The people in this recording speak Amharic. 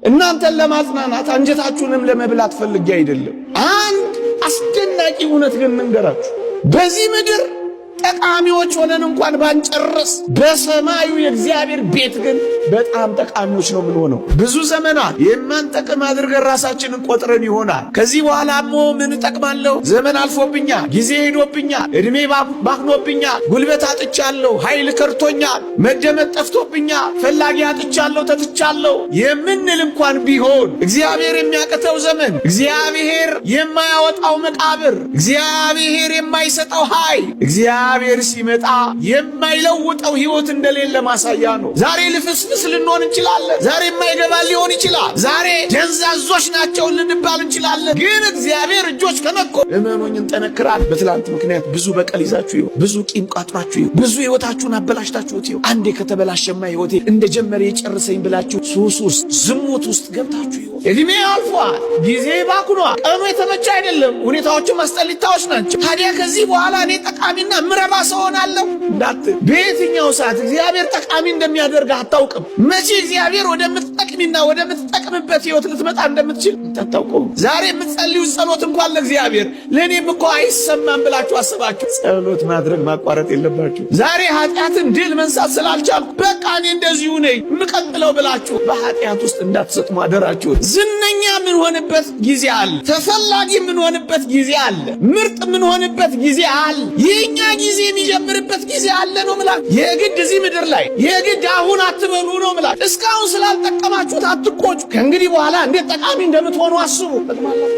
እናንተን ለማጽናናት አንጀታችሁንም ለመብላት ፈልጌ አይደለም። አንድ አስደናቂ እውነት ግን እንንገራችሁ። በዚህ ምድር ጠቃሚዎች ሆነን እንኳን ባንጨርስ በሰማዩ የእግዚአብሔር ቤት ግን በጣም ጠቃሚዎች ነው የምንሆነው። ብዙ ዘመናት የማንጠቅም አድርገን ራሳችንን ቆጥረን ይሆናል። ከዚህ በኋላ ሞ ምን እጠቅማለሁ? ዘመን አልፎብኛል፣ ጊዜ ሄዶብኛል፣ ዕድሜ ባክኖብኛል፣ ጉልበት አጥቻለሁ፣ ኃይል ከርቶኛል፣ መደመጥ ጠፍቶብኛል፣ ፈላጊ አጥቻለሁ፣ ተትቻለሁ የምንል እንኳን ቢሆን እግዚአብሔር የሚያቅተው ዘመን፣ እግዚአብሔር የማያወጣው መቃብር፣ እግዚአብሔር የማይሰጠው ኃይል፣ እግዚአብሔር ሲመጣ የማይለውጠው ሕይወት እንደሌለ ማሳያ ነው። ዛሬ ልፍስፍስ ልንሆን እንችላለን። ዛሬ የማይገባ ሊሆን ይችላል። ዛሬ ደንዛዞች ናቸው ልንባል እንችላለን። ግን እግዚአብሔር እጆች ከነኮ እመኑኝ እንጠነክራለን። በትላንት ምክንያት ብዙ በቀል ይዛችሁ ይሁን፣ ብዙ ቂም ቋጥራችሁ ይሁን፣ ብዙ ሕይወታችሁን አበላሽታችሁት ይሁን፣ አንዴ ከተበላሸማ ሕይወቴ እንደጀመረ የጨርሰኝ ብላችሁ ሱስ ውስጥ ዝሙት ውስጥ ገብታችሁ ይሁን፣ እድሜ አልፏል፣ ጊዜ ባክኗል፣ ቀኑ የተመቸ አይደለም፣ ሁኔታዎቹም አስጠሊታዎች ናቸው። ታዲያ ከዚህ በኋላ እኔ ጠቃሚና ምረባ ሰው ሆናለሁ እንዳትል፣ በየትኛው ሰዓት እግዚአብሔር ጠቃሚ እንደሚያደርግህ አታውቅም። መቼ እግዚአብሔር ወደምትጠቅሚና ወደምትጠቅምበት ሕይወት ልትመጣ እንደምትችል አታውቅም። ዛሬ የምትጸልዩት ጸሎት እንኳን ለእግዚአብሔር ለእኔም እኮ አይሰማም ብላችሁ አስባችሁ ጸሎት ማድረግ ማቋረጥ የለባችሁ። ዛሬ ኃጢአትን ድል መንሳት ስላልቻልኩ በቃ እኔ እንደዚሁ ነኝ የምቀጥለው ብላችሁ በኃጢአት ውስጥ እንዳትሰጥሙ አደራችሁ። ዝነኛ የምንሆንበት ጊዜ አለ። ተፈላጊ የምንሆንበት ጊዜ አለ። ምርጥ የምንሆንበት ጊዜ አለ። የኛ ጊዜ የሚጀምርበት ጊዜ አለ ነው ምላችሁ። የግድ እዚህ ምድር ላይ የግድ አሁን አትበሉ ነው ምላችሁ። እስካሁን ስላልጠቀማችሁት አትቆጩ። ከእንግዲህ በኋላ እንዴት ጠቃሚ እንደምትሆኑ አስቡ። ጠቅማላችሁ።